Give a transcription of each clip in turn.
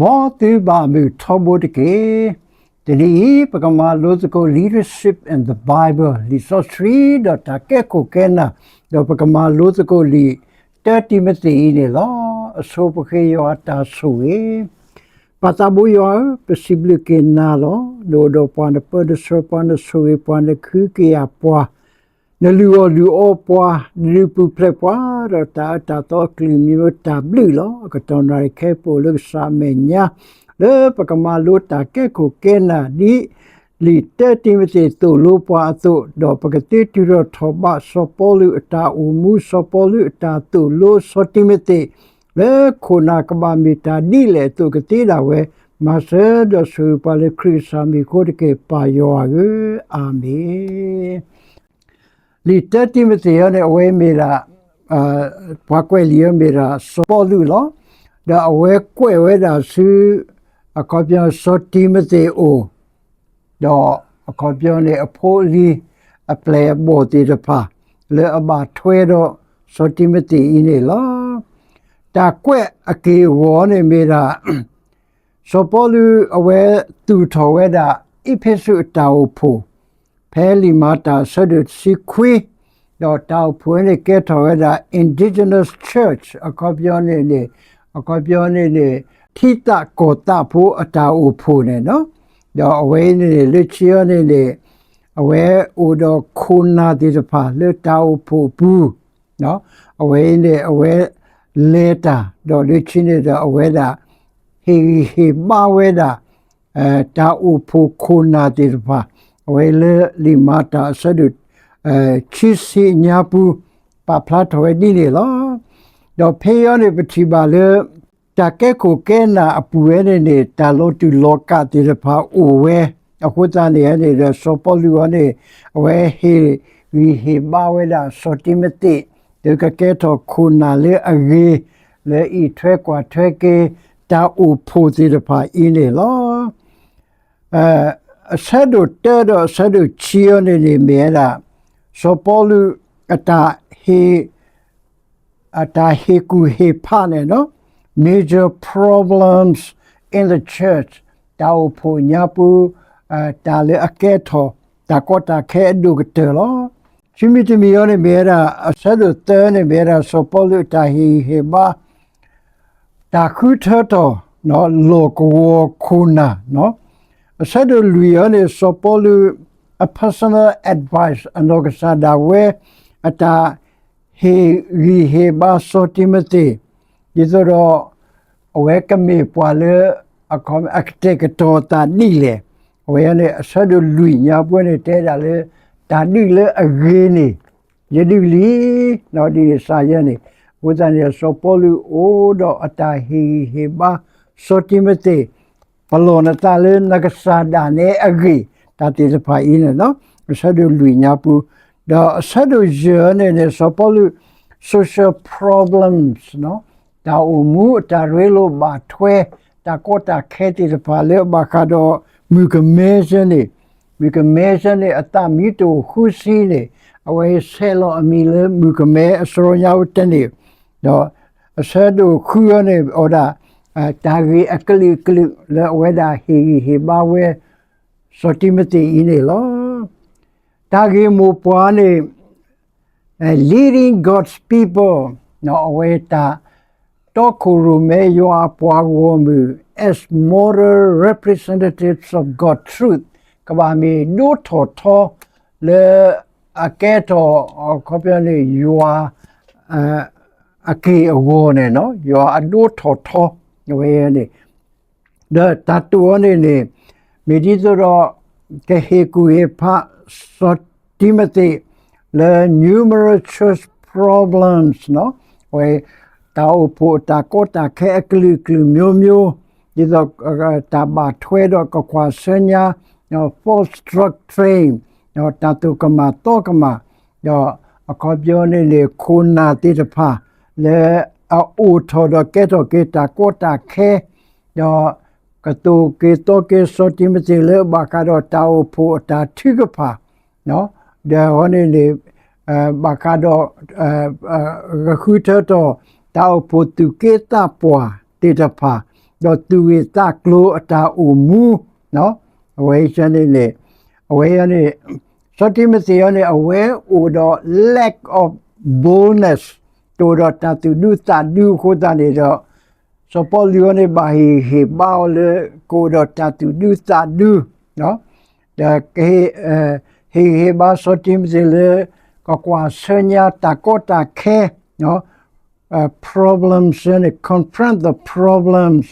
မ်သုဘၣ်မုာ်ထီဘိတက့ၢ်. တနံၤအံၤ ပကမၤလိသကိး Leadership and the Bible လံာ်စီဆှံ ဒီးတၢ်ကဲခိၣ်ကဲနၢ်, ဒီးပကမၤလိသကိးလံာ်တၢတံၤမသ့းအံၤန့ၣ်လီၤ. အဆိပဃ့ယွၤအတၢ်ဆိၣ်ဂ့ၤ. ပၢ်သးဘိယွၤဧၢ, ပစံးဘျုးက့ၤနၤလီၤ. နအိၣ်ဒီးပှၤ, နပၢနဆှၢပှၤ, နဆိၣ်ဂ့ၤပှၤ, နကဟုကယာ်ပှၤ, နလုၢ်အီၣ်လုၢ်အီပှၤ, နဒုးပူၤဖျဲးပှၤ, ဒီးတၢ်အၢတၢ်သီအကလုာ်မံၤမံၤ တၢ်ဘျုးလီၤ. အကတီၢ်နၣ်ရံၣ်ခဲအံၤ ပအိၣ်လၢကစၢ်အမဲာ်ညါ လၢပကမၤလိတၢ်ကဲခိၣ်ကဲနၢ် ဒ်လံာ်တၢတံၤမသ့းသိၣ်လိပှၤအသိး, ဒီးပကသ့ထုးထီၣ်ထီၣ်ဘး စီၤပီလူးအတၢ်အိၣ်မူ, စီၤပီလူးအတၢ်သိၣ်လိ စီၤတံၤမသ့း လၢခိၣ်နၢ်ကဘၣ်မ့ၢ်တၢ်ဒ်လဲၣ်အသိး ကသ့ဒၣ်ဝဲ, မၤစၢၤဒီးဆိၣ်ဂ့ၤပှၤလၢခရံာ်ကစၢ်မံၤအဃိတက့ၢ်, ပၢ်ယွၤဧၢ, အၤမ့ၣ်. လံာ်တၢတံၤမသ့းအံၤန့ၣ် အဝဲမ့ၢ်ဒၣ်, ပှၤကွဲးလံာ်အံၤမ့ၢ်ဒၣ်စီၤပီလူးလီၤ. ဒီးအဝဲကွဲးဝဲဒၣ်ဆူ အခီပညီ စီၤတံၤမသ့းအအိၣ်, ဒီးအခီပညီန့ၣ် အဖိအလံၤ အပျဲၢ်အဘီၣ်သ့ၣ်တဖၣ် လၢအဘၣ်ထွဲဒီးစီၤတံၤမသ့းအံၤန့ၣ်လီၤ. တၢ်ကွဲးအက့ၢ်အဂီၤန့ၣ်မ့ၢ်ဒၣ် စီၤပီလူးအဝဲသူၣ်ထီၣ်ဝဲဒၣ် အ့းဖ့းစူးအတၢ်အိၣ်ဖှိၣ် ဖဲလံာ်မၤတၢ်အဆၢဒိၣ်တဆံခွံ, ဒီးတၢ်အိၣ်ဖှိၣ်န့ၣ်ကဲထီၣ်ဝဲဒၣ် indigenous church အခီပညီန့ၣ်န့ၣ်, အခီပညီန့ၣ်န့ၣ် ထံသးကီၢ်သးဖိအတၢ်အိၣ်ဖှိၣ်န့ၣ်လီၤ. ဒီးအဝဲအံၤန့ၣ်န့ၣ် လၢခံအံၤန့ၣ်န့ၣ် အဝဲအိၣ်ဒီးခိၣ်နၢ်သ့ၣ်တဖၣ်လၢတၢ်အိၣ်ဖှိၣ်အပူၤ အဝဲအံၤန့ၣ် အဝဲလဲၤတၢ် ဒီးလၢခံန့ၣ်ဒီးအဝဲဒၣ် ဟ့ၣ်ဂံၢ်ဟ့ၣ်ဘါဝဲဒၣ် တၢ်အိၣ်ဖှိၣ်ခိၣ်နၢ်သ့ၣ်တဖၣ် အဝဲလၢလံာ်မၤတၢ်အဆၢဒိၣ် ခံဆံညါပူၤ ပာ်ဖျါထီၣ်ဝဲဒ်န့ၣ်လီၤ. ဒီးဖဲအံၤန့ၣ် ပထံၣ်ဘၣ်လၢ တၢ်ကဲခိၣ်ကဲနၢ်အပူၤဝဲန့ၣ်န့ၣ် တၢ်လီၤတူာ်လီၤကာ်သ့ၣ်တဖၣ်အိၣ်ဝဲ, အဃိသတးန့ၣ်န့ၣ်ဒီး စီၤပီလူးအံၤန့ၣ် အဝဲဟ့ၣ်ဂံၢ်ဟ့ၣ်ဘါဝဲဒၣ်စီၤတံၤမသ့း ဒီးကကဲထီၣ်ခိၣ်နၢ်လၢအဂ့ၤ လၢအံးထွဲကွၢ်ထွဲက့ၤ တၢ်အိၣ်ဖှိၣ်သ့ၣ်တဖၣ်အံၤန့ၣ်လီၤ. အဆၢဒိၣ်တၢဒီးအဆၢဒိၣ်ခံအံၤန့ၣ်န့ၣ် မ့ၢ်ဝဲဒၣ် စီၤပီလူးအတၢ်ဟ့ၣ် အတၢ်ဟ့ၣ်ကူၣ်ဟ့ၣ်ဖးန့ၣ်လီၤ. Major problems in the church တၢ်အိၣ်ဖှိၣ်ညါပူၤ တၢ်လၢအကဲထီၣ် တၢ်ကီတၢ်ခဲအဒိၣ်ကတၢၢ်လီၤ. ခံမံၤတမံၤအံၤန့ၣ်မ့ၢ်ဝဲဒၣ် အဆၢဒိၣ်သၢန့ၣ်မ့ၢ်ဝဲဒၣ် စီၤပီလူးအတၢ်ဟ့ၣ်ဂံၢ်ဟ့ၣ်ဘါ တၢ်ဃုထၢထီၣ် လီၢ်ကဝီၤခိၣ်နၢ်, အဆၢဒိၣ်လွံၢ်အံၤန့ၣ် စီၤပီလူး အ personal advice အနီၢ်ကစၢ်ဒၣ်ဝဲ အတၢ်ဟ့ၣ်ဂံၢ်ဟ့ၣ်ဘါစီၤတံၤမသ့း ဒ်သိးဒီး အဝဲကမ့ၢ်ပှၤလၢ အကတဲာ်ကတီၤအသးဒ်လဲၣ်. အဝဲန့ၣ် အဆၢဒိၣ်လွံၢ်ညါပူၤန့ၣ် တဲဒၣ်လၢ တၢ်ဒုးလၢအဂ့ၤန့ၣ် ယဒုးလံ, ဒ်န့ၣ်စ့ၢ်ကီးန့ၣ်, အဃိသတးန့ၣ် စီၤပီလူးအိၣ်ဒီးအတၢ်ဟ့ၣ်ဂံၢ်ဟ့ၣ်ဘါ စီၤတံၤမသ့း ပလီၢ်နသးလၢနကစၢ်ဒၣ်နဲအဂ့ၢ် တၢ်သ့ၣ်တဖၣ်အံၤန့ၣ်လီၤ. အဆၢဒိၣ်လွံၢ်ညါပူၤ, ဒီးအဆၢဒိၣ်ယဲၢ်န့ၣ်န့ၣ် စီၤပီလူး social problems တၢ်အိၣ်မူအတၢ်ရ့လိာ်ဘၣ်ထွဲ တၢ်ကီတၢ်ခဲသ့ၣ်တဖၣ်လၢအဘၣ်ဃးဒီးမုၣ်ကမဲစ့ၢ်န့ၣ်, မုၣ်ကမဲစ့ၢ်န့ၣ် အသးမံတအိၣ်ဃုဆံန့ၣ် အဝဲဆဲးလီၤအမံၤလၢမုၣ်ကမဲအစရီညါဝဲတန့ၢ်, ဒီးအဆၢဒိၣ်ဃုအံၤန့ၣ် အိၣ်ဒၣ် တၢ်ဂ့ၢ်အကလုာ်ကလုာ်လၢအဝဲဒၣ်ဟ့ၣ်ဂံၢ်ဟ့ၣ်ဘါဝဲ စီၤတံၤမသ့းအံၤန့ၣ်လီၤ. တၢ်ဂ့ၢ်မိၢ်ပှၢ်န့ၣ် leading God's people အဝဲတၢ်တီခိၣ်ရိၣ်မဲယွၤအပှၤဂီၢ်မုၢ် as moral representatives of God's truth ကဘၣ်မ့ၢ်ဒိၣ်ထီၣ်ထီလၢအကဲထီၣ် အခီပညီန့ၣ် ယွၤ အက့ၢ်အဂီၤန့ၣ် ယွၤအဒိၣ်ထီၣ်ထီ အဝဲန့ၣ် ဒီးတၢ်တိာ်အံၤန့ၣ်န့ၣ် မ့ၢ်ဒ်သိးဒီး ကဟ့ၣ်ကူၣ်ဟ့ၣ်ဖး စီၤတံၤမသ့း လၢ numerous church problems အဝဲ တၢ်အိၣ်ဖှိၣ်အတၢ်ကီတၢ်ခဲအကလုာ်ကလုာ်မျိုးမျိုး ဒ်သိး တၢ်ဘၣ်ထွဲဒီးကကွၢ်ဆၢညါ false doctrine တၢ်သိၣ်ကမၣ်သီကမၣ် ဒီးအခီပညီန့ၣ်န့ၣ် ခိၣ်နၢ်သ့ၣ်တဖၣ် လၢအအိၣ်ထီၣ်ဒီးကဲထီၣ်က့ၤတၢ်ကီတၢ်ခဲ ဒီးကသိၣ်က့ၤသီက့ၤစီၤတံၤမသ့းလၢဘၣ်ဃးဒီးတၢ်အိၣ်ဖှိၣ်အတၢ်ထုကဖၣ် ဒီးအဝဲန့ၣ်န့ၣ် ဘၣ်ဃးဒီး ကဃုထၢထီၣ် တၢ်အိၣ်ဖှိၣ်သူၣ်က့သးပှၢ်သ့ၣ်တဖၣ် ဒီးသူၣ်ဂ့ၢ်သးကျိၤအတၢ်အိၣ်မူ, အဝဲန့ၣ်န့ၣ်, အဝဲန့ၣ်, စီၤတံၤမသ့းအံၤန့ၣ် အဝဲအိၣ်ဒီး lack of boldness, တအိၣ်ဒီးတၢ်သူၣ်ဒူသးဒူအဃိသတးန့ၣ်ဒီး စီၤပီလူးအံၤန့ၣ် ဘၣ်ဟ့ၣ်ဂံၢ်ဟ့ၣ်ဘါအီၤလၢ ကအိၣ်ဒီးတၢ်သူၣ်ဒူသးဒူ, ဒီးကဟ့ၣ်ဂံၢ်ဟ့ၣ်ဘါစီၤတံၤမသ့းလၢ ကကွၢ်ဆၢညါတၢ်ကီတၢ်ခဲ, problems န့ၣ် confront the problems,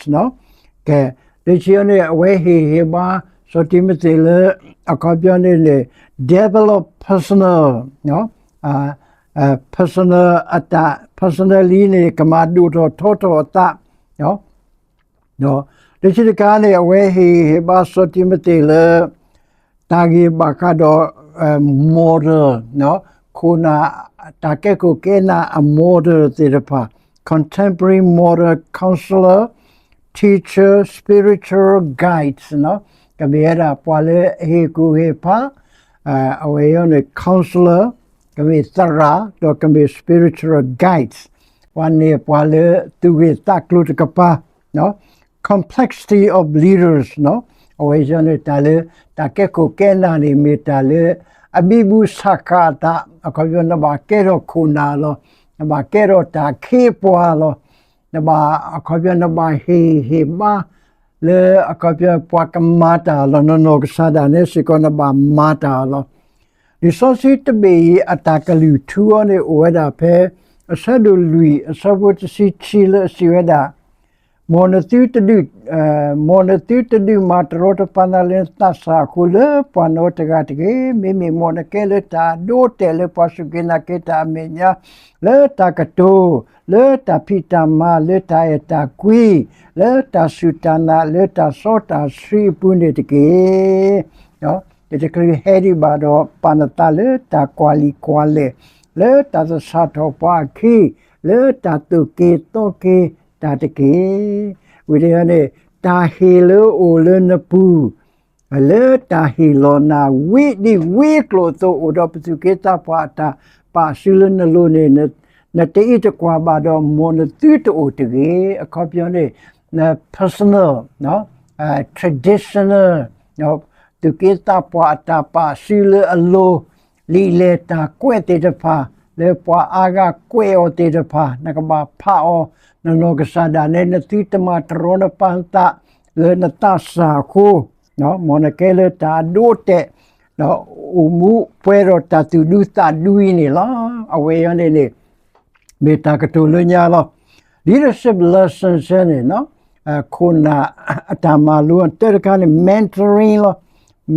ကဲ, လၢခံန့ၣ် အဝဲဟ့ၣ်ဂံၢ်ဟ့ၣ်ဘါစီၤတံၤမသ့းလၢ အခီပညီန့ၣ်န့ၣ် develop personal, personal အတၢ် personally န့ၣ် ကမၤဒိၣ်ထီၣ်ထီထီၣ်အသး, ဒီးလၢခံတခါန့ၣ် အဝဲဟ့ၣ်ဂံၢ်ဟ့ၣ်ဘါစီၤတံၤမသ့းလၢ တၢ်ဂ့ၢ်ဘၣ်ဃးဒီး model, ခိၣ်နၢ် တၢ်ကဲခိၣ်ကဲနၢ်အ model သ့ၣ်တဖၣ်, contemporary model counselor, teacher, spiritual guides, ကမ့ၢ်ဝဲဒၣ်ပှၤလၢအဟ့ၣ်ကူၣ်ဟ့ၣ်ဖး, အဝဲအံၤန့ၣ် counselor, ကမ့ၢ်သရၣ် ဒီးကမ့ၢ် spiritual guides, ပှၤန့ၣ်ပှၤလၢသူၣ်ဂ့ၢ်သးကျိၤတကပၤ, complexity of leaders, အဝဲအံၤန့ၣ် တၢ်လၢ တၢ်ကဲခိၣ်ကဲနၢ်န့ၣ် မ့ၢ်တၢ်လၢ အဘံဘူဆးဃၣ်အသး, အခီပညီ နဘၣ်ကဲထီၣ်ခိၣ်နၢ်လီၤ, နဘၣ်ကဲထီၣ်တၢ်ခ့ပှၤလီၤ, နဘၣ် အခီပညီ နဘၣ်ဟ့ၣ်ဂံၢ်ဟ့ၣ်ဘါ လၢအခီပညီ ပှၤကမၤတၢ်လီၤ, နီၢ်နီၢ်ကစၢ်ဒၣ်နဲစ့ၢ်ကီး နဘၣ်မၤတၢ်လီၤ. လံာ်စီဆှံတဘ့ၣ်အံၤ အတၢ်ကလုၢ်ထူအီၤန့ၣ် အိၣ်ဝဲဒၣ်ဖဲ အဆၢဒိၣ်လွံၢ် အဆၢဖိတဆံခံ လၢအစံးဝဲဒၣ်, မ်နသုတဒုး, မ်နသုတဒုးမၤတရီတပါနသးလၢနသးစၢ်အဃိ လၢပှၤနီတဂၤတဂ့ၤ, မ့မ့ၢ်မ်နကဲလၢတၢ်အဒိအတဲာ် လၢပှၤစူၢ်က့ၤနာ်က့ၤတၢ်အမဲာ်ညါ, လၢတၢ်ကတိၤ, လၢတၢ်ဖံးတၢ်မၤ, လၢတၢ်အဲၣ်တၢ်ကွံ, လၢတၢ်စူၢ်တၢ်နာ်, လၢတၢ်စီတၢ်ဆှံအပူၤန့ၣ်တက့ၢ်. တချုးဟဲဒံးဘၣ်ဒီး ပာ်နသးလၢတၢ်ကွၢ်လံာ်ကွၢ်လဲၢ်, လၢတၢ်သဆၣ်ထီၣ်ပှၤအခံ, လၢတၢ်သိၣ်က့ၤသီက့ၤတၢ်တက့ၢ်. ဝံၤတယၤန့ၣ် တၢ်ဟ့ၣ်လၢအအိၣ်လၢနပူၤ, လၢတၢ်ဟ့ၣ်လီၤနၤဝံၤဒ်ဝံၤအကျိၤအသိး အိၣ်ဒီးပသူၣ်က့သးပှၢ်အတၢ်ပာ်စုလၢနလိၤန့ၣ်, နတအံးတကွၢ်ဘၣ်ဒီး မ်နသုတအိၣ်တဂ့ၤ. အခီပညီန့ၣ် personal, traditional, သူၣ်က့သးပှၢ်အတၢ်ပာ်စုလၢအလိၤ, လံာ်လဲၢ်တၢ်ကွဲးသ့ၣ်တဖၣ် လၢပှၤအါဂၤကွဲးအီၤသ့ၣ်တဖၣ် နကဘၣ်ဖးအီၤ, နီၢ်နီၢ်ကစၢ်ဒၣ်နဲ နသုတမၤတရီနပါနသး လၢနသးစၢ်အဃိ, မ်နကဲလၢတၢ်အဒိအတဲာ်, ဒီးအိၣ်မူပှဲၤဒီးတၢ်သူၣ်ဒူသးဒူအံၤန့ၣ်လီၤ. အဝဲအံၤန့ၣ်န့ၣ် မ့ၢ်တၢ်ကတိၤလၢညါလီၤ. Leadership lessons န့ၣ်, ခိၣ်နၢ်အတၢ်မၤလိ တၢတခါန့ၣ် mentoring လီၤ.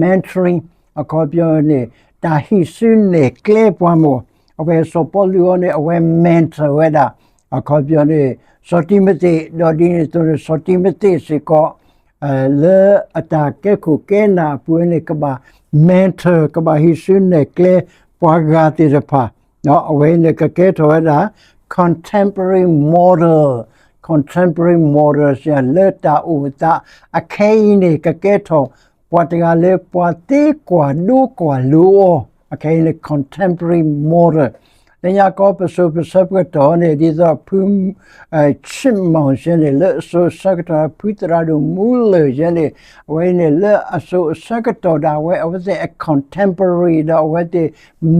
Mentoring အခီပညီန့ၣ် တၢ်ဟံးစုနဲၣ်ကျဲပှၤမၢ်. အဝဲစီၤပီလူးအံၤန့ၣ် အဝဲ mentor ဝဲဒၣ် အခီပညီန့ၣ် စီၤတံၤမသ့း, ဒီးဒ်န့ၣ်အသိးန့ၣ် စီၤတံၤမသ့းစ့ၢ်ကီး လၢအတၢ်ကဲခိၣ်ကဲနၢ်အပူၤန့ၣ် ကဘၣ် mentor ကဘၣ်ဟံးစုနဲၣ်ကျဲပှၤဂၤသ့ၣ်တဖၣ်, အဝဲန့ၣ်ကကဲထီၣ်ဝဲဒၣ် contemporary model, contemporary model လၢတၢ်အိၣ်သး အခဲအံၤန့ၣ် ကကဲထီၣ်ပှၤတဂၤလၢပှၤသ့ကွၢ်ဒိကွၢ်လိအီၤ, အခဲအံၤန့ၣ် contemporary model လၢညါကီပစိၤပဆၢပကတီၢ်န့ၣ် ဒ်သိးဖု Chipmunk ယဲန့ၣ် လၢအစိၤအဆၢကတီၢ် ဖုသရၣ်ဒိၣ်မူလၢၢ်ယဲန့ၣ် အဝဲန့ၣ် လၢအစိၤအဆၢကတီၢ်ဒၣ်ဝဲ အဝဲသ့ၣ်အ contemporary ဒီးအဝဲသ့ၣ်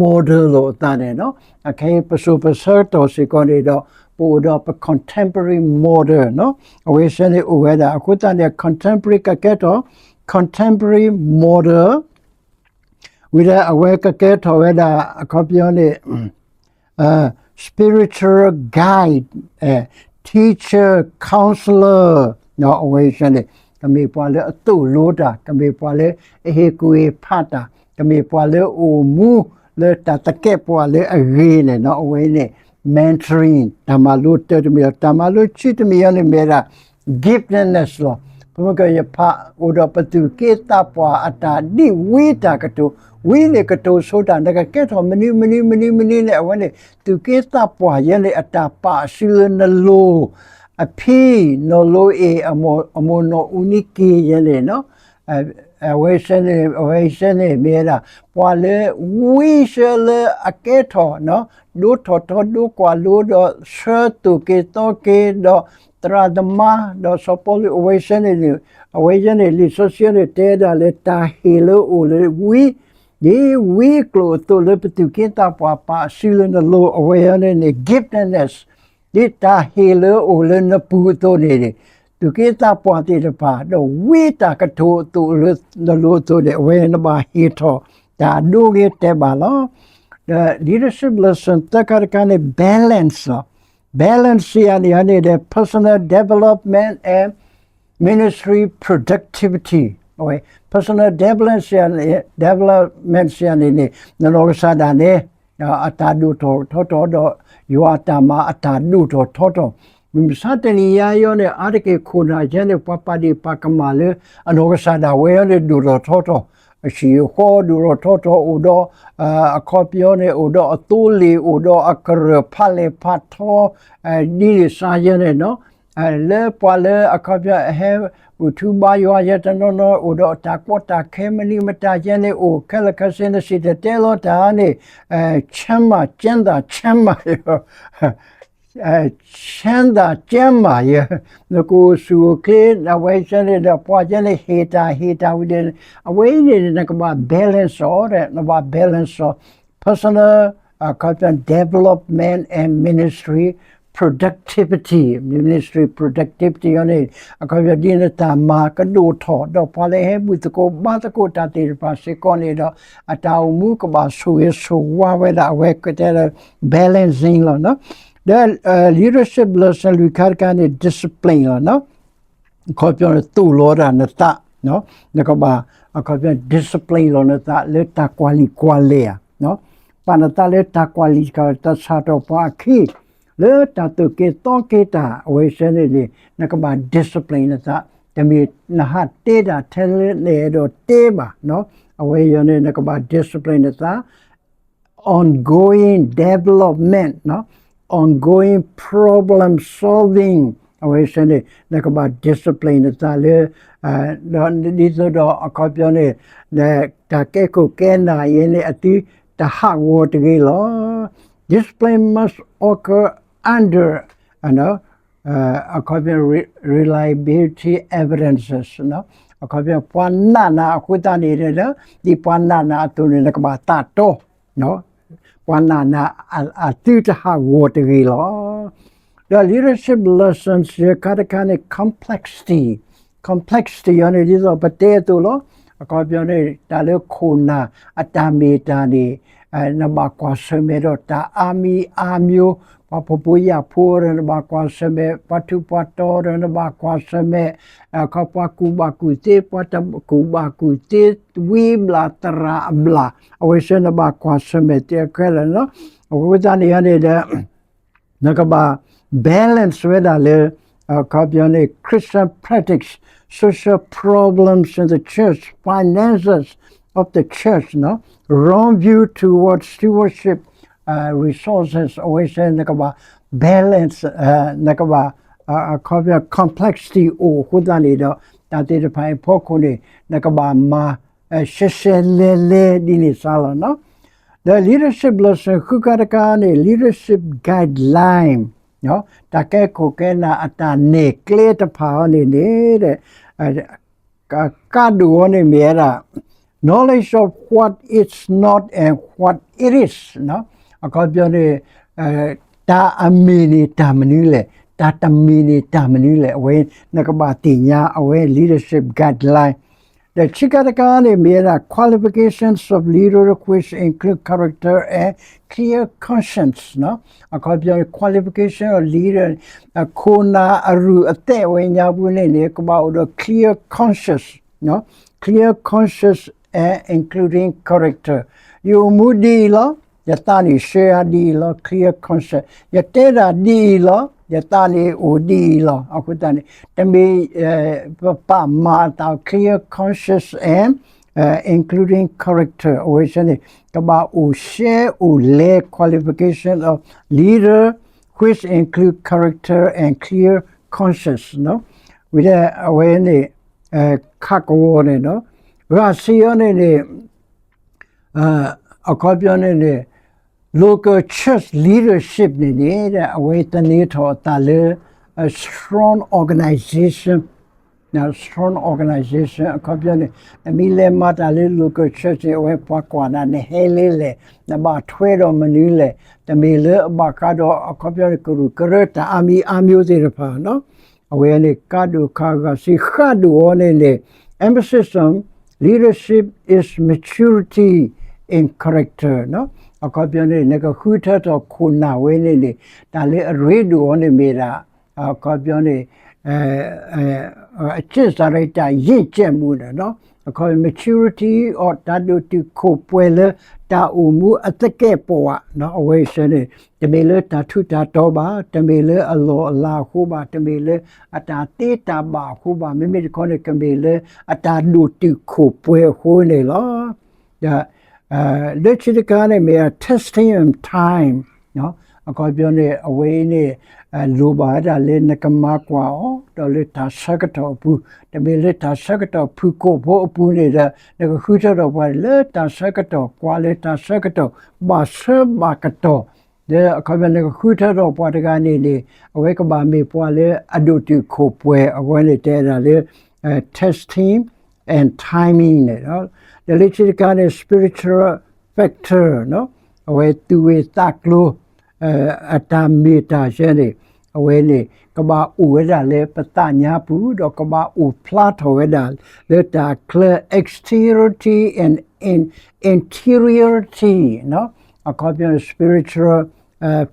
model လိာ်အသးန့ၣ်လီၤ. အခဲအံၤပစိၤပဆၢကတီၢ်စ့ၢ်ကီးန့ၣ်ဒီး ပအိၣ်ဒီးပ contemporary model အဝဲသ့ၣ်န့ၣ်အိၣ်ဝဲဒၣ် အဃိသတးန့ၣ် contemporary ကကဲထီၣ် contemporary model ဝံၤဒီးအဝဲကကဲထီၣ်ဝဲဒၣ် အခီပညီန့ၣ် spiritual guide, teacher, counselor အဝဲန့ၣ် ကမ့ၢ်ပှၤလၢအသိၣ်လိတၢ်, ကမ့ၢ်ပှၤလၢအဟ့ၣ်ကူၣ်ဟ့ၣ်ဖးတၢ်, ကမ့ၢ်ပှၤလၢအအိၣ်မူလၢတၢ်သကဲးပဝးလၢအဂ့ၤန့ၣ်လီၤ. အဝဲန့ၣ် mentoring တၢ်မၤလိတၢတမံၤလီၤ. တၢ်မၤလိခံတမံၤအံၤန့ၣ်မ့ၢ်ဝဲဒၣ် giftedness လီၤ. ပမ့ၢ်ကယဖးအိၣ်ဒီးပသူၣ်က့သးပှၢ်အတၢ်ဒ်ဝံတၢ်ကတိၤ, ဝံန့ၣ်ကတိၤဆိတၢ် နကကဲထီၣ်မနုၤမနုၤမနုၤမနုၤန့ၣ် အဝဲန့ၣ် သူၣ်က့သးပှၢ်ယဲန့ၣ် အတၢ်ပာ်စုလၢနလိၤ, အဖံ နီၢ်လိအ့ၣ် အမိၢ်နီၢ်အူနံက့ၤယဲန့ၣ်လီၤ. အဝဲစဲန့ၣ် အဝဲစဲန့ၣ်မ့ၢ်ဝဲဒၣ် ပှၤလၢဝံဆှၢလၢအကဲထီၣ် ဒိထီၣ်ထီဒိကွၢ်လိဒီး ဆှၢသိၣ်က့ၤသီက့ၤဒီး သရၣ်သမါ ဒီးစီၤပီလူး အဝဲစဲန့ၣ်န့ၣ် အဝဲယဲန့ၣ် လံာ်စီဆှံန့ၣ် တဲဒၣ်လၢတၢ်ဟ့ၣ်လၢအိၣ်လၢဝံ ဒ်ဝံကျိၣ်အသိးလၢပသူၣ်က့သးပှၢ်ပာ်အစုလၢနလိၤ အဝဲယဲန့ၣ်န့ၣ် giftedness ဒ်တၢ်ဟ့ၣ်လၢအိၣ်လၢနပူၤအသိးန့ၣ် သူၣ်က့သးပှၢ်သ့ၣ်တဖၣ် ဒီးဝံတၢ်ကတိၤအသိးလၢနလိၤအသိးန့ၣ် အဝဲနဘၣ်ဟ့ၣ်ထီၣ်တၢ်ဒိဂ့ၤတဲာ်ဘၣ်လီၤ. ဒီး leadership lesson သၢခါတခါန့ၣ် balance လီၤ. balance စံးယၤန့ၣ်န့ၣ်ဒီး personal development and ministry productivity အဝဲ personal development စံးယၤန့ၣ် development စံးယၤန့ၣ်န့ၣ် နနီၢ်ကစၢ်ဒၣ်န့ၣ် အတၢ်ဒိၣ်ထီၣ်ထီထီၣ်ဒီး ယွၤအတၢ်မၤအတၢ်ဒိၣ်ထီၣ်ထီထီၣ် မုၢ်မဆါတနံၤညါအံၤန့ၣ် အါတက့ၢ်ခိၣ်နၢ်ယဲန့ၣ် ပှၤပာ်ဒ့ၣ်ပာ်ကမၣ်လၢ အနီၢ်ကစၢ်ဒၣ်ဝဲအံၤန့ၣ် ဒိၣ်ထီၣ်ထီထီၣ် အဟံၣ်အဃီဒိၣ်ထီၣ်ထီထီၣ် အိၣ်ဒီး အခီပညီန့ၣ် အိၣ်ဒီးအသိလ့ၣ် အိၣ်ဒီးအကရၢၢ်ဖးလဲၢ်ဖးထီ ဒ်န့ၣ်စါယဲန့ၣ်နီၤ လၢပှၤလၢအခီပညီအဟဲဘူၣ်ထူဘါယွၤယဲတနီၤနီၤ အိၣ်ဒီးတၢ်ကီတၢ်ခဲမနုၤမတၤယဲန့ၣ် အိၣ်ခဲလၢာ်ခဲဆ့ နစံၣ်တဲၤတဲလီၤတၢ်န့ၣ် ဆဲမး ကဲသး ဆဲမး ဆဲသး ကဲမး ယဲ နကအိၣ်ဆူၣ်အိၣ်ချ့ အဝဲယဲန့ၣ်ဒီး ပှၤယဲန့ၣ်ဟ့ၣ်တၢ်ဟ့ၣ်တၢ်ဝံၤဒီး အဝဲအံၤန့ၣ် နကဘၣ် balance အီၤ နဘၣ် balance အီၤ personal အခီပညီ development and ministry productivity ministry productivity အီၤန့ၣ် အခီပညီဒ်နတၢ်မၤကဒိၣ်ထီၣ် ဒီးပှၤလၢဟဲဘူၣ်သကိးဘါသကိးတၢ်သ့ၣ်တဖၣ်စ့ၢ်ကီးန့ၣ်ဒီး အတၢ်အိၣ်မူကဘၣ်ဆိၣ်ဂ့ၤဆိၣ်ဝါဝဲဒၣ် အဝဲကတဲလၢ balancing လီၤ. ဒီး leadership lesson လွံၢ်ခါတခါန့ၣ် discipline လီၤ. အခီပညီန့ၣ် သိၣ်လီၤဒၣ်နသး နကဘၣ် အခီပညီ discipline လီၤနသးလၢတၢ်ကွၢ်လံာ်ကွၢ်လဲၢ်ဧါ ပာ်နသးလၢတၢ်ကွၢ်လံာ်တၢ်ဆၣ်ထီၣ်ပှၤအခံ လၢတၢ်သိၣ်က့ၤသီက့ၤတၢ် အဝဲစဲန့ၣ်န့ၣ် နကဘၣ် discipline နသး တမ့ၢ်နဟးတ့တၢ်ထဲလၢနအဲၣ်ဒိးတ့ဘၣ် အဝဲယဲန့ၣ် နကဘၣ် discipline နသး ongoing development ongoing problem solving အဝဲစဲန့ၣ် နကဘၣ် discipline နသးလၢ ဒီးဒ်သိးဒီးအခီပညီန့ၣ် တၢ်ကဲခိၣ်ကဲနၢ်အံၤန့ၣ် အသုတဟးဂီၤတဂ့ၤလီၤ. Discipline must occur under အခီပညီ reliability evidences အခီပညီ ပှၤနာ်နၤအဃိသတးန့ၣ် ဒ်ပှၤနာ်နၤအသိးန့ၣ် နကဘၣ်သးတီ ပှၤနာ်နၤအသုတဟးဂီၤတဂ့ၤလီၤ. ဒီး leadership lessons ယခါတခါန့ၣ် complexity complexity အီၤန့ၣ် ဒ်သိးပတဲအသိးလီၤ. အခီပညီန့ၣ် တၢ်လၢခိၣ်နၢ်အတၢ်မ့ၢ်တၢ်န့ၣ် နဘၣ်ကွၢ်ဆၢၣ်မဲာ်ဒီးတၢ်အါမံၤအါမျိုး ပှၤဖှီၣ်ဖိယာ်ဖိဒီးနဘၣ်ကွၢ်ဆၢၣ်မဲာ် ပှၤထူးပှၤတီၤဒီးနဘၣ်ကွၢ်ဆၢၣ်မဲာ် အခီပှၤကူၣ်ဘၣ်ကူၣ်သ့ ပှၤတကူၣ်ဘၣ်ကူၣ်သ့ ဝံအဘျၣ်သရၣ်အဘျၣ် အဝဲစဲနဘၣ်ကွၢ်ဆၢၣ်မဲာ်တဲခဲလၢာ်လီၤ. အဃိသတးန့ၣ်န့ၣ်ဒီး နကဘၣ် balance ဝဲဒၣ်လၢ အခီပညီန့ၣ် Christian practice social problems in the church finances of the church wrong view toward stewardship resources အဝဲစဲနကဘၣ် balance နကဘၣ် အခီပညီ complexity အိၣ်အဃိသတးန့ၣ်ဒီး တၢ်သ့ၣ်တဖၣ်အံၤအဖီခိၣ်န့ၣ် နကဘၣ်မၤ ရှဲရှဲလဲလဲဒ်န့ၣ်စါလီၤ. ဒီး leadership lesson ဃုခါတခါန့ၣ် leadership guideline တၢ်ကဲခိၣ်ကဲနၢ်အတၢ်နဲၣ်ကျဲတဖၣ်အီၤန့ၣ်န့ၣ် ကါဒိၣ်အီၤန့ၣ်မ့ၢ်ဝဲဒၣ် knowledge of what is not and what it is အခီပညီန့ၣ် တၢ်အမ့ၢ်န့ၣ်တၢ်မနုၤလဲၣ် တၢ်တမ့ၢ်န့ၣ်တၢ်မနုၤလဲၣ် အဝဲနကဘၣ်သ့ၣ်ညါ အဝဲ leadership guideline ဒီးခံခါတခါန့ၣ်မ့ၢ်ဝဲဒၣ် qualifications of leader which include character and clear conscience အခီပညီ qualification of leader ခိၣ်နၢ်အရူၢ်အသဲးဝဲညါပူၤန့ၣ်န့ၣ် ကဘၣ်အိၣ်ဒီး clear conscience clear conscience and including character ယအိၣ်မူဒ်အံၤလီၤ ယသးန့ၣ်ဆှၢအါဒ်အံၤလီၤ clear conscience ယတဲတၢ်ဒ်အံၤလီၤ ယသးန့ၣ်အိၣ်ဒ်အံၤလီၤ အဃိသတးန့ၣ် တမ့ၢ် ပပာ်မၤအသး clear conscience and including character အဝဲစဲန့ၣ် ကဘၣ်အိၣ်ရှဲအိၣ်လဲ qualification of leader which include character and clear conscience ဝံၤဒီးအဝဲန့ၣ် ခးကဝီၤန့ၣ်ဒီး ဂၤစံးအီၤန့ၣ်န့ၣ် အခီပညီန့ၣ်န့ၣ် local church leadership န့ၣ်န့ၣ် အဝဲသန့ၤထီၣ်အသးလၢ strong organization, strong organization အခီပညီန့ၣ် နမ့ၢ်လဲၤမၤတၢ်လၢ local church န့ၣ် အဝဲပှၤကွၢ်နၤ နဟဲလၢလဲၣ်, နဘၣ်ထွဲဒီးမနုၤလဲၣ်, တမ့ၢ်လၢအဘၣ်ဃးဒီး အခီပညီန့ၣ် ကရူၢ်ကရၢတၢ်အါမံၤအါမံၤသ့ၣ်တဖၣ် အဝဲန့ၣ် ကးဒိၣ်ခးဂၤစံးဃးဒိၣ်အီၤန့ၣ်န့ၣ် emphasis on leadership is maturity in character အခီပညီန့ၣ် နကဃုထၢထီၣ်ခိၣ်နၢ်ဝဲန့ၣ်န့ၣ် တၢ်လၢအရ့ဒိၣ်အီၤန့ၣ်မ့ၢ်ဒၣ် အခီပညီန့ၣ် အကျင့်စာရိတ္တ ရင့်ကျက်မှု အခီ maturity of တၢ်ဒိၣ်တုာ်ခိၣ်ပှဲၤလၢတၢ်အိၣ်မူအသကဲာ်ပဝး အဝဲစ့ၢ်န့ၣ် တမ့ၢ်လၢတၢ်ထူးတၢ်တီၤဘၣ်, တမ့ၢ်လၢအလီၢ်အလၤအဃိဘၣ်, တမ့ၢ်လၢအတၢ်သ့တၢ်ဘၣ်အဃိဘၣ်, မ့မ့ၢ်တခီန့ၣ် ကမ့ၢ်လၢအတၢ်ဒိၣ်တုာ်ခိၣ်ပှဲၤအဃိန့ၣ်လီၤ. ဒီး လၢခံတခါန့ၣ်မ့ၢ် testing of time အခီပညီန့ၣ် အဝဲအံၤန့ၣ် လိၣ်ဘၣ်ဝဲဒၣ်လၢနကမၤကွၢ်အီၤ ဒီးလၢတၢ်ဆၢကတီၢ်အပူၤ, တမ့ၢ်လၢတၢ်ဆၢကတီၢ်ဖုၣ်ကိာ်ဖိအပူၤန့ၣ်ဒီး နကဃုထၢထီၣ်ပှၤလၢတၢ်ဆၢကတီၢ် ကွၢ်လၢတၢ်ဆၢကတီၢ် ဘၣ်ဆၢဘၣ်ကတီၢ် ဒီးအခီပညီနကဃုထၢထီၣ်ပှၤတဂၤန့ၣ်န့ၣ် အဝဲကဘၣ်မ့ၢ်ပှၤလၢအဒိၣ်တုာ်ခိၣ်ပှဲၤ အဝဲန့ၣ်တဲဒၣ်လၢ testing and timing န့ၣ်လီၤ. ဒီးလၢခံတခါန့ၣ် spiritual factor အဝဲသူၣ်ဝံၣ်သးကျိၤ အတၢ်မ့ၢ်တၢ်ဆၢန့ၣ် အဝဲန့ၣ် ကဘၣ်အိၣ်ဝဲဒၣ်လၢပသးညါပူၤ ဒီးကဘၣ်အိၣ်ဖျါထီၣ်ဝဲဒၣ်လၢတၢ်ချၢ exteriority and in- interiority အခီပညီ spiritual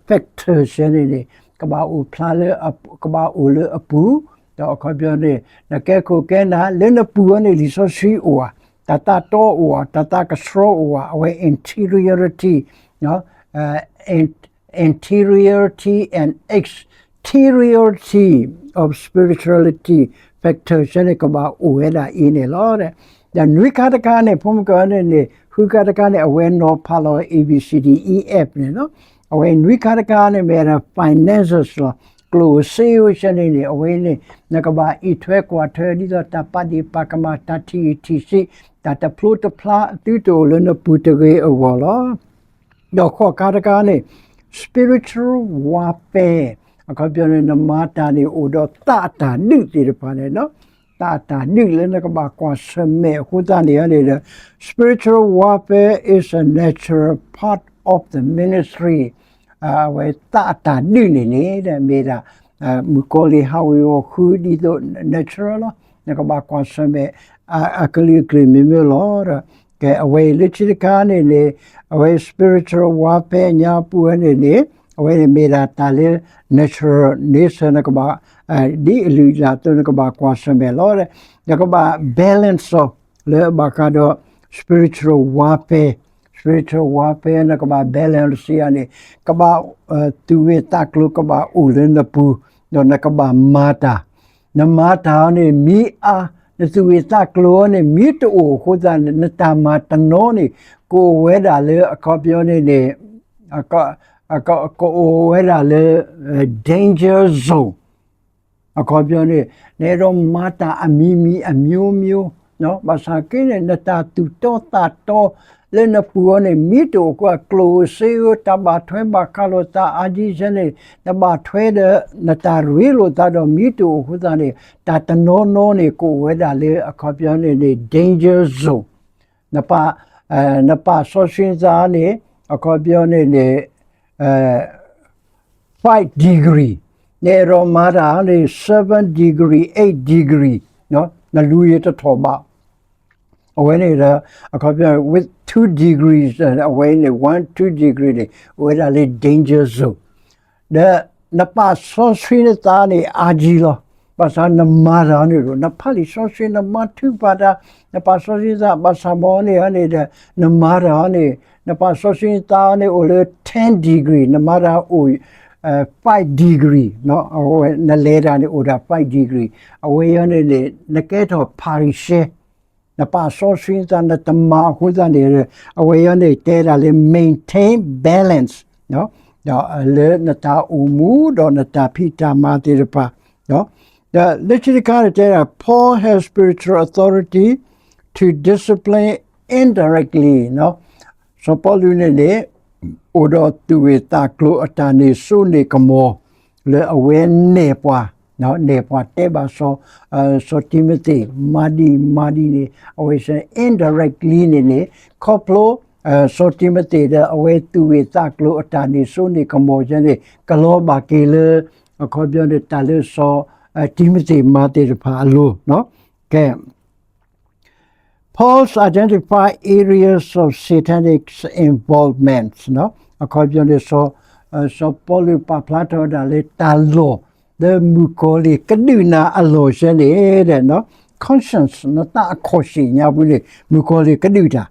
factor ဆၢန့ၣ်န့ၣ် ကဘၣ်အိၣ်ဖျါလၢ ကဘၣ်အိၣ်လၢအပူၤ ဒီးအခီပညီန့ၣ် နကဲခိၣ်ကဲနၢ်လၢနပူၤအီၤန့ၣ် လံာ်စီဆှံအိၣ်ဧါ, တၢ်သးတီအိၣ်ဧါ, တၢ်သးကဆှီအိၣ်ဧါ, အဝဲ interiority, interiority and exteriority of spirituality factor ဆၢန့ၣ် ကဘၣ်အိၣ်ဝဲဒၣ်အံၤန့ၣ်လီၤ. ဒီးနွံခါတခါန့ၣ် ဖိမုၣ်ကီၢ်န့ၣ်န့ၣ် ဃုခါတခါန့ၣ် အဝဲနီၤဖးလီၤ A B C D E F န့ၣ်လီၤ. အဝဲနွံခါတခါန့ၣ်မ့ၢ်ဒၣ် finances လီၤ. ကျိၣ်စ့ဧိၤဆၢန့ၣ်န့ၣ် အဝဲန့ၣ် နကဘၣ်အံးထွဲကွၢ်ထွဲ ဒ်သိးတၢ်ပာ်ဒ့ၣ်ပာ်ကမၣ် တၢ်ထံၣ်ထံၣ်ဆံး တၢ်တဖျိတဖျါ သုတအိၣ်လၢနပူၤတဂ့ၤအဂီၢ်လီၤ. ဒီးဃိးခါတခါန့ၣ် spiritual warfare အခီပညီန့ၣ် နမၤတၢ်န့ၣ် အိၣ်ဒီးသးအတၢ်ဒုးသ့ၣ်တဖၣ်န့ၣ် သးအတၢ်ဒုးလၢနကဘၣ်ကွၢ်ဆၢၣ်မဲာ်အဃိသတးန့ၣ်န့ၣ်ဒီး spiritual warfare is a natural part of the ministry အဝဲသးအတၢ်ဒုးန့ၣ်န့ၣ် မ့ၢ်ဒၣ် မုၣ်ကီၤလံၢ်ဟးဝ့ၤဝီၤဃုဒ်သိး natural လီၤ. နကဘၣ်ကွၢ်ဆၢၣ်မဲာ် အကလုာ်အကလုာ်မ့ၢ်မ့ၢ်လီၤ. ကဲ အဝဲအံၤလၢခံတခါန့ၣ်န့ၣ် အဝဲ spiritual warfare အညါပူၤဝဲန့ၣ်န့ၣ် အဝဲန့ၣ်မ့ၢ်ဒၣ်တၢ်လၢ natural nature နကဘၣ် ဒ်အလုၢ်အလၢ်အသိး နကဘၣ်ကွၢ်ဆၢၣ်မဲာ်လီၤ. နကဘၣ် balance အီၤ လၢအဘၣ်ဃးဒီး spiritual warfare, spiritual warfare နကဘၣ် balance စံးယၤန့ၣ် ကဘၣ် သူၣ်ဝံၣ်သးကျိၤကဘၣ်အိၣ်လၢနပူၤ ဒီးနကဘၣ်မၤတၢ် နမၤတၢ်အီၤန့ၣ် မ့ၢ်အါ နသူၣ်ဝံၣ်သးကျိၤအီၤန့ၣ် မ့ၢ်တအိၣ်အဃိသတးန့ၣ် နတၢ်မၤတနီၤန့ၣ် ကအိၣ်ဝဲဒၣ်လၢအခီပညီန့ၣ်န့ၣ် ကအိၣ်ဝဲဒၣ်လၢ danger zone အခီပညီန့ၣ် နအဲၣ်ဒိးမၤတၢ်အမံၤမံၤအမျိုးမျိုး ဘၣ်ဆၣ်က့န့ၣ် နတၢ်သူၣ်တီသးတီလၢနပူၤအီၤန့ၣ် မ့ၢ်တအိၣ်အဃိ ကျိၣ်စ့ဧိၤ တၢ်ဘၣ်ထွဲဘၣ်ဃးလိာ်သး အါကံဆၢန့ၣ် နဘၣ်ထွဲဒီး နတၢ်ရ့လိာ်သးဒီး မ့ၢ်တအိၣ်အဃိသတးန့ၣ် တၢ်တနီၤနီၤန့ၣ် ကအိၣ်ဝဲဒၣ်လၢအခီပညီန့ၣ်န့ၣ် danger zone နပာ်စီဆှံနသးန့ၣ် အခီပညီန့ၣ်န့ၣ် five degree နအဲၣ်ဒိးမၤတၢ်န့ၣ် seven degree, eight degree နလူၤယံၤတထီၣ်ဘၣ် အဝဲန့ၣ်ဒီး အခီပညီ with two degrees အဝဲန့ၣ် one, two degree န့ၣ် အိၣ်ဝဲဒၣ်လၢ danger zone ဒီးနပာ်စီဆှံနသးန့ၣ် အါကံလီၤ. ဘၣ်ဆၣ်နမၤတၢ်န့ၣ်ဒီး နဖးလံာ်စီဆှံ နမၤထုကဖၣ်တၢ် နပာ်စီဆှံနသး ဘၣ်ဆၣ်ဘီန့ၣ်န့ၣ်ဒီး နမၤတၢ်န့ၣ် နပာ်စီဆှံနသးန့ၣ် အိၣ်လၢ ten degree နမၤတၢ်အိၣ် five degree နလဲၤတၢ်န့ၣ်အိၣ်ဒၣ် five degree အဝဲအံၤန့ၣ်န့ၣ် နကဲထီၣ်ဖၤရံၤၡဲ နပာ်စီဆှံနသး နတမၤအဃိသတးန့ၣ် အဝဲအံၤန့ၣ် တဲဒၣ်လၢ maintain balance ဒီးလၢနတၢ်အိၣ်မူ ဒီးနတၢ်ဖံးတၢ်မၤသ့ၣ်တဖၣ် ဒီးလၢခံတခါန့ၣ် တဲဒၣ် Paul has spiritual authority to to discipline indirectly စီၤပီလူးန့ၣ်န့ၣ် အိၣ်ဒီးသူၣ်ဂ့ၢ်သးကျိၤအတၢ်န့ၢ်စိန့ၢ်ကမီၤ လၢအဝဲနဲၣ်ပှၤ, နဲၣ်ပှၤတဲဘၣ်စီၤ, စီၤတံၤမသ့း မၤဒ်မၤဒ်န့ၣ် အဝဲစ့ၢ် indirectly န့ၣ်န့ၣ် ခီဖျိ စီၤတံၤမသ့းဒီးအဝဲသူၣ်ဂ့ၢ်သးကျိၤအတၢ်န့ၢ်စိန့ၢ်ကမီၤယဲန့ၣ် ကလီၤဘၣ်က့ၤလၢ အခီပညီန့ၣ် တၢ်လၢစီၤ, တံၤမသ့းမၤသ့ၣ်တဖၣ်အလိၤ, ကဲ Paul's identify areas of Satan's involvement အခီပညီန့ၣ် စီၤပီလူးပာ်ဖျါထီၣ်ဝဲဒၣ်လၢတၢ်လီၢ် လၢမုၣ်ကီၤလံၢ်ကဒုးနၤအလီၢ်ယဲန့ၣ် conscience နသးအခီၣ်ဆ့ၣ်ညါပူၤန့ၣ် မုၣ်ကီၤလံၢ်ကဒုးတၢ်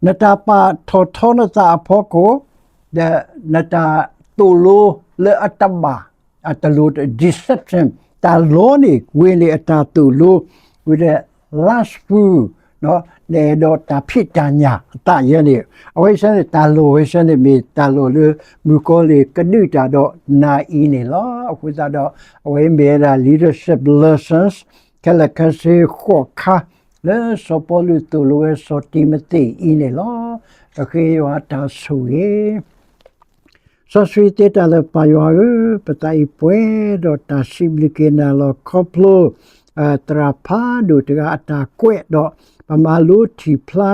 နတၢ်ပာ်ထီၣ်ထီနသးအဖီခိၣ်, ဒီးနတၢ်သိၣ်လိလၢအတဘၣ်, အတလိၤ deception တၢ်လီန့ၣ် ဝ့ၢ်န့ၣ်အတၢ်သိၣ်လိ, ဝံၤဒီး lustful နအဲၣ်ဒိးတၢ်ဖံးတၢ်ညၣ်အသးယဲန့ၣ်, အဝဲဆဲန့ၣ် တၢ်လီၢ်ဝဲဆဲန့ၣ်မ့ၢ်တၢ်လီၢ်လၢ မုၣ်ကီၤလံၢ်ကဒုးတၢ်ဒီးနၤအံၤန့ၣ်လီၤ. အဃိသတးဒီး အဝဲမ့ၢ်ဝဲဒၣ် leadership lessons ခဲလၢာ်ခဲဆ့ဃိးခါ လၢစီၤပီလူးသိၣ်လိဝဲစီၤတံၤမသ့းအံၤန့ၣ်လီၤ. ပဃ့ယွၤအတၢ်ဆိၣ်ဂ့ၤ စီဆှံသ့တၢ်လၢပၢ်ယွၤဧၢ, ပသးအံၤပှဲၤဒီးတၢ်စံးဘျုးက့ၤနၤလီၤ. ခီဖျိ သရၣ်ဖးဒိၣ်တဂၤအတၢ်ကွဲးဒီး ပမၤလိထံၣ်ဖျါ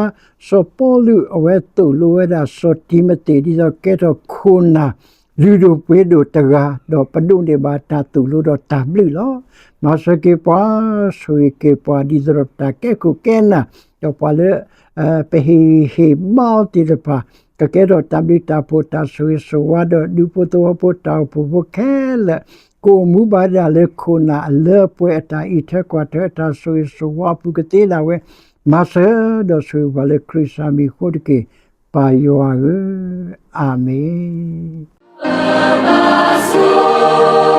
စီၤပီလူးအဝဲသိၣ်လိဝဲဒၣ်စီၤတံၤမသ့း ဒ်သိးကဲထီၣ်ခိၣ်နၢ် လုၢ်ဒိၣ်ပှ့ၤဒိၣ်တဂၤ ဒီးပဒိးန့ၢ်ဘၣ်တၢ်သိၣ်လိဒီးတၢ်ဘျုးလီၤ. မၤစၢၤက့ၤပှၤ ဆိၣ်ဂ့ၤက့ၤပှၤ ဒ်သိးဒီးပတၢ်ကဲခိၣ်ကဲနၢ် ဒီးပှၤလၢ ပဟ့ၣ်ဂံၢ်ဟ့ၣ်ဘါအီၤသ့ၣ်တဖၣ် ကကဲထီၣ်တၢ်ဘျုးတၢ်ဖှိၣ်တၢ်ဆိၣ်ဂ့ၤဆိၣ်ဝါဒီး ဒူဖိသဝီဖိတၢ်အိၣ်ဖှိၣ်ဖိခဲလၢာ် ကအိၣ်မူဘၣ်ဒၣ်လၢခိၣ်နၢ်အလၢအပှဲၤအတၢ်အံးထွဲကွၢ်ထွဲအတၢ်ဆိၣ်ဂ့ၤဆိၣ်ဝါအပူၤကသ့ဒၣ်ဝဲ မၤစၢၤဒီးဆိၣ်ဂ့ၤပှၤလၢခရံာ်စၢ်မံၤအဃိတက့ၢ်. ပၢ်ယွၤဧၢ, အၤမ့ၣ်.